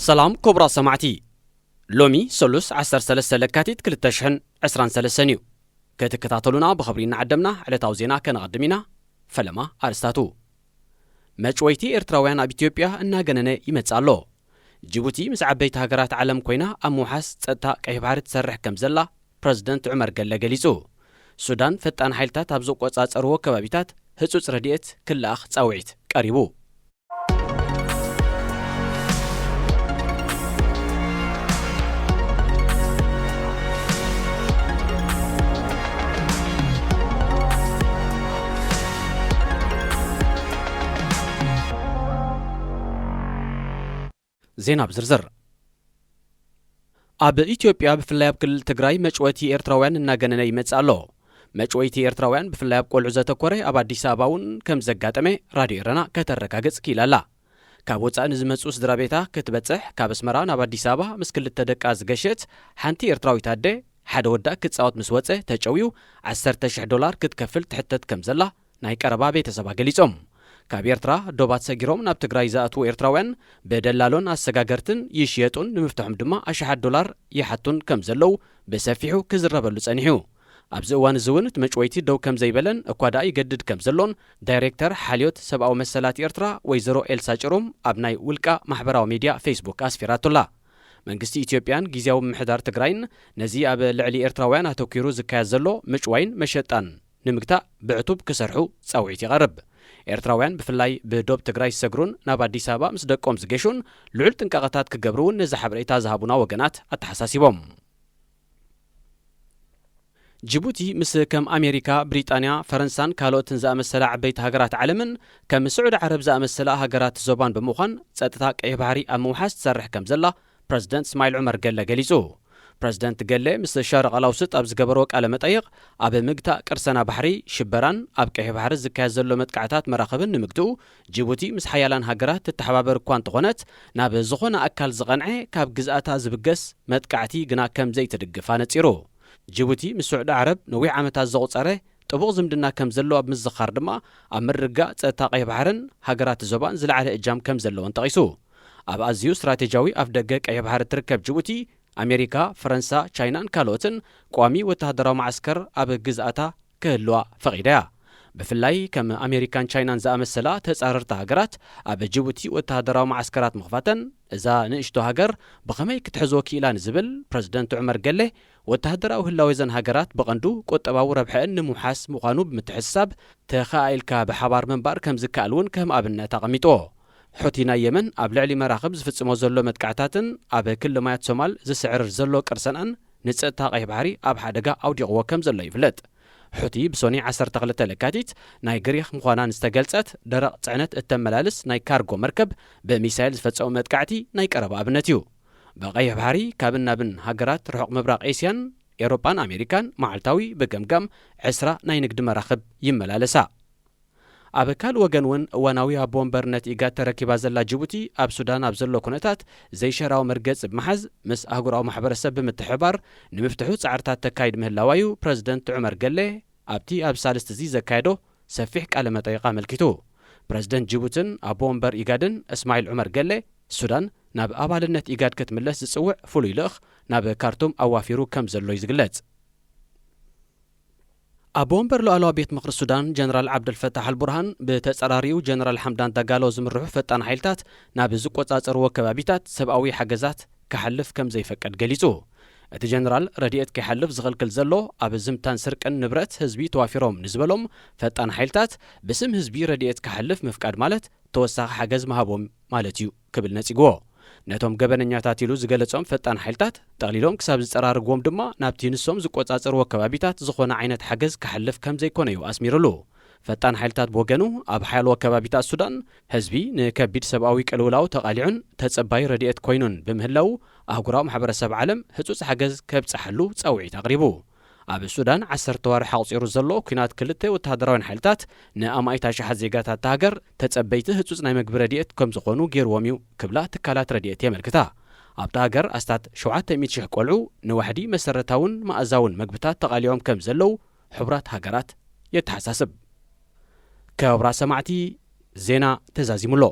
ሰላም ክቡራት ሰማዕቲ፣ ሎሚ ሰሉስ ዓሰርተ ሰለስተ ለካቲት ክልተ ሽሕን ዕስራን ሰለስተን እዩ። ክትከታተሉና ብኽብሪ እናዓደምና ዕለታዊ ዜና ከነቐድም ኢና። ፈለማ ኣርስታቱ። መጭወይቲ ኤርትራውያን ኣብ ኢትዮጵያ እናገነነ ይመጽእ ኣሎ። ጅቡቲ ምስ ዓበይቲ ሃገራት ዓለም ኮይና ኣብ ምውሓስ ጸጥታ ቀይሕ ባሕሪ ትሰርሕ ከም ዘላ ፕረዚደንት ዑመር ገለ ገሊጹ። ሱዳን ፈጣን ሓይልታት ኣብ ዝቆጻጸርዎ ከባቢታት ህጹጽ ረድኤት ክለኣኽ ጻውዒት ቀሪቡ። ዜና ብዝርዝር። ኣብ ኢትዮጵያ ብፍላይ ኣብ ክልል ትግራይ መጭወቲ ኤርትራውያን እናገነነ ይመጽእ ኣሎ። መጭወይቲ ኤርትራውያን ብፍላይ ኣብ ቆልዑ ዘተኮረ ኣብ ኣዲስ ኣበባ እውን ከም ዘጋጠመ ራድዮ ኤረና ከተረጋግጽ ክኢላ ኣላ። ካብ ወጻኢ ንዝመጹ ስድራ ቤታ ክትበጽሕ ካብ ኣስመራ ናብ ኣዲስ ኣበባ ምስ ክልተ ደቃ ዝገሸት ሓንቲ ኤርትራዊት ኣደ፣ ሓደ ወዳ ክጻወት ምስ ወጸ ተጨውዩ ዓሰርተ ሽሕ ዶላር ክትከፍል ትሕተት ከም ዘላ ናይ ቀረባ ቤተሰባ ገሊጾም። ካብ ኤርትራ ዶባት ሰጊሮም ናብ ትግራይ ዝኣትዉ ኤርትራውያን ብደላሎን ኣሰጋገርትን ይሽየጡን ንምፍትሖም ድማ ኣሽሓት ዶላር ይሓቱን ከም ዘለዉ ብሰፊሑ ክዝረበሉ ጸኒሑ። ኣብዚ እዋን እዚ እውን እቲ መጭወይቲ ደው ከም ዘይበለን እኳ ደኣ ይገድድ ከም ዘሎን ዳይሬክተር ሓልዮት ሰብኣዊ መሰላት ኤርትራ ወይዘሮ ኤልሳ ጭሩም ኣብ ናይ ውልቃ ማሕበራዊ ሚድያ ፌስቡክ ኣስፊራቶላ። መንግስቲ ኢትዮጵያን ግዝያዊ ምምሕዳር ትግራይን ነዚ ኣብ ልዕሊ ኤርትራውያን ኣተኲሩ ዝካየድ ዘሎ ምጭዋይን መሸጣን ንምግታእ ብዕቱብ ክሰርሑ ጻውዒት ይቐርብ። ኤርትራውያን ብፍላይ ብዶብ ትግራይ ዝሰግሩን ናብ ኣዲስ ኣበባ ምስ ደቆም ዝገሹን ልዑል ጥንቃቐታት ክገብሩ እውን ነዚ ሓበሬታ ዝሃቡና ወገናት ኣተሓሳሲቦም። ጅቡቲ ምስ ከም ኣሜሪካ፣ ብሪጣንያ፣ ፈረንሳን ካልኦትን ዝኣመሰላ ዓበይቲ ሃገራት ዓለምን ከም ስዑዲ ዓረብ ዝኣመሰላ ሃገራት ዞባን ብምዃን ጸጥታ ቀይሕ ባሕሪ ኣብ ምውሓስ ትሰርሕ ከም ዘላ ፕረዚደንት እስማዒል ዑመር ገለ ገሊጹ። ፕረዚደንት ገለ ምስ ሸርቕ ኣላውስጥ ኣብ ዝገበርዎ ቃለ መጠይቕ፣ ኣብ ምግታእ ቅርሰና ባሕሪ፣ ሽበራን ኣብ ቀይሕ ባሕሪ ዝካየድ ዘሎ መጥቃዕታት መራኽብን ንምግትኡ ጅቡቲ ምስ ሓያላን ሃገራት ትተሓባበር እኳ እንተኾነት፣ ናብ ዝኾነ ኣካል ዝቐንዐ ካብ ግዝኣታ ዝብገስ መጥቃዕቲ ግና ከም ዘይትድግፍ ኣነጺሩ። ጅቡቲ ምስ ስዑዲ ዓረብ ነዊሕ ዓመታት ዘቑጸረ ጥቡቕ ዝምድና ከም ዘለዎ ኣብ ምዝኻር ድማ፣ ኣብ ምርግጋእ ጸጥታ ቀይሕ ባሕርን ሃገራት ዞባን ዝለዓለ እጃም ከም ዘለዎን ጠቒሱ። ኣብ ኣዝዩ ስትራቴጂያዊ ኣፍደገ ቀይሕ ባሕሪ እትርከብ ጅቡቲ፣ ኣሜሪካ፣ ፈረንሳ፣ ቻይናን ካልኦትን ቋሚ ወተሃደራዊ መዓስከር ኣብ ግዝኣታ ክህልዋ ፈቒዳ እያ። ብፍላይ ከም ኣሜሪካን ቻይናን ዝኣመሰላ ተጻረርቲ ሃገራት ኣብ ጅቡቲ ወተሃደራዊ መዓስከራት ምኽፋተን፣ እዛ ንእሽቶ ሃገር ብኸመይ ክትሕዞ ክኢላ ንዝብል ፕረዚደንት ዑመር ገሌ፣ ወተሃደራዊ ህላወ እዘን ሃገራት ብቐንዱ ቁጠባዊ ረብሐአን ንምውሓስ ምዃኑ ብምትሕስሳብ፣ ተኸኣኢልካ ብሓባር ምንባር ከም ዝከኣል እውን ከም ኣብነት ኣቐሚጥዎ። ሑቲ ናይ የመን ኣብ ልዕሊ መራኽብ ዝፍጽሞ ዘሎ መጥቃዕታትን ኣብ ክሊ ማያት ሶማል ዝስዕርር ዘሎ ቅርሰናን ንጸጥታ ቀይሕ ባሕሪ ኣብ ሓደጋ ኣውዲቕዎ ከም ዘሎ ይፍለጥ። ሑቲ ብሶኒ ዓሰርተ ክልተ ለካቲት ናይ ግሪኽ ምዃናን ዝተገልጸት ደረቕ ጽዕነት እተመላልስ ናይ ካርጎ መርከብ ብሚሳይል ዝፈጸሙ መጥቃዕቲ ናይ ቀረባ ኣብነት እዩ። ብቐይሕ ባሕሪ ካብን ናብን ሃገራት ርሑቕ ምብራቕ ኤስያን ኤውሮጳን ኣሜሪካን መዓልታዊ ብገምጋም ዕስራ ናይ ንግዲ መራኽብ ይመላለሳ። ኣብ ካልእ ወገን እውን እዋናዊ ኣቦ ወንበርነት ኢጋድ ተረኪባ ዘላ ጅቡቲ ኣብ ሱዳን ኣብ ዘሎ ኩነታት ዘይሸራዊ መርገጺ ብምሓዝ ምስ ኣህጉራዊ ማሕበረሰብ ብምትሕብባር ንምፍትሑ ጻዕርታት ተካይድ ምህላዋ እዩ ፕረዚደንት ዑመር ገሌ ኣብቲ ኣብ ሳልስቲ እዚ ዘካየዶ ሰፊሕ ቃለ መጠይቕ ኣመልኪቱ። ፕረዚደንት ጅቡትን ኣቦ ወንበር ኢጋድን እስማዒል ዑመር ገሌ ሱዳን ናብ ኣባልነት ኢጋድ ክትምለስ ዝጽውዕ ፍሉይ ልኡኽ ናብ ካርቱም ኣዋፊሩ ከም ዘሎ እዩ ዝግለጽ። ኣቦ ወንበር ሉዓላዊ ቤት ምኽሪ ሱዳን ጀነራል ዓብደልፈታሕ ኣልቡርሃን ብተጸራሪኡ ጀነራል ሓምዳን ዳጋሎ ዝምርሑ ፈጣን ሓይልታት ናብ ዝቆጻጸርዎ ከባቢታት ሰብኣዊ ሓገዛት ክሓልፍ ከም ዘይፈቀድ ገሊጹ። እቲ ጀነራል ረድኤት ከይሓልፍ ዝኽልክል ዘሎ ኣብ ዝምታን ስርቅን ንብረት ህዝቢ ተዋፊሮም ንዝበሎም ፈጣን ሓይልታት ብስም ህዝቢ ረድኤት ክሓልፍ ምፍቃድ ማለት ተወሳኺ ሓገዝ ምሃቦም ማለት እዩ ክብል ነጺግዎ። ነቶም ገበነኛታት ኢሉ ዝገለጾም ፈጣን ሓይልታት ጠቕሊሎም ክሳብ ዝጸራርግዎም ድማ ናብቲ ንሶም ዝቆጻጸርዎ ከባቢታት ዝኾነ ዓይነት ሓገዝ ክሓልፍ ከም ዘይኮነ እዩ ኣስሚርሉ። ፈጣን ሓይልታት ብወገኑ ኣብ ሓያሎ ከባቢታት ሱዳን ህዝቢ ንከቢድ ሰብኣዊ ቅልውላው ተቓሊዑን ተጸባይ ረድኤት ኮይኑን ብምህላው ኣህጉራዊ ማሕበረሰብ ዓለም ህጹጽ ሓገዝ ከብጽሓሉ ጻውዒት ኣቕሪቡ። ኣብ ሱዳን ዓሰርተ ዋርሕ ኣቑጺሩ ዘሎ ኲናት ክልተ ወተሃደራውያን ሓይልታት ንኣማኢት ኣሽሓት ዜጋታት እታ ሃገር ተጸበይቲ ህጹጽ ናይ መግቢ ረድኤት ከም ዝኾኑ ገይርዎም እዩ ክብላ ትካላት ረድኤት የመልክታ። ኣብታ ሃገር ኣስታት ሸውዓተ ሚእቲ ሽሕ ቆልዑ ንዋሕዲ መሰረታውን መኣዛውን መግብታት ተቓሊዖም ከም ዘለዉ ሕቡራት ሃገራት የተሓሳስብ። ክቡራት ሰማዕቲ፣ ዜና ተዛዚሙ ኣሎ።